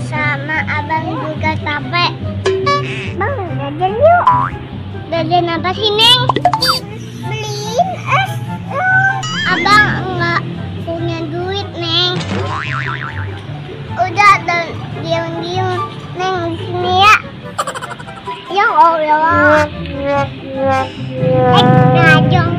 Sama abang juga capek. Bang, jajan yuk. Jajan apa sih, Neng? Beliin es. Abang nggak punya duit, Neng. Udah, diam-diam, Neng, di sini ya. Ya Allah. Ngajong.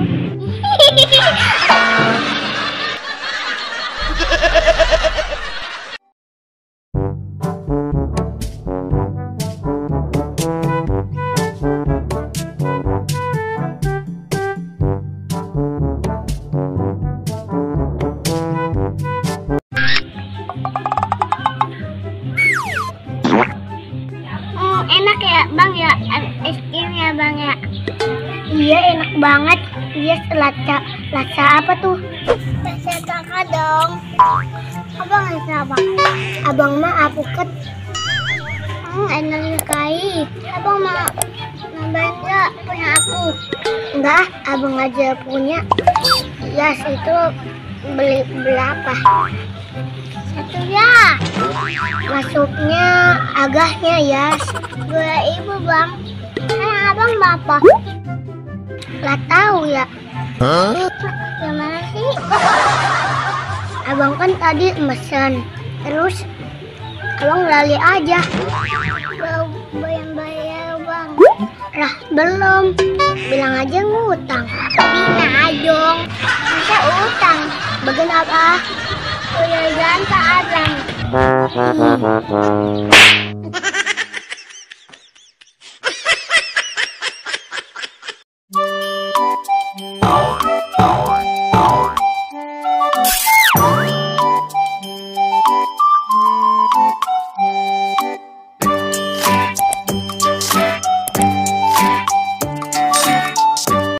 Enak ya Bang ya, es krim ya Bang ya. Iya enak banget. Dia rasa apa tuh? Rasa kakak dong. Abang rasa apa? Abang mah apuket. Enak sekali. Abang mau belanja punya aku? Enggak, abang aja punya. Yas itu beli berapa? Satu ya. Masuknya agaknya ya. 2.000 Bang. Abang berapa? Gak tahu ya. Gimana sih? Abang kan tadi mesen. Terus abang lali aja. Bayar Bang. Lah belum. Bilang aja ngutang. Bina dong. Masa utang? Bagian apa? Udah jangan ke abang.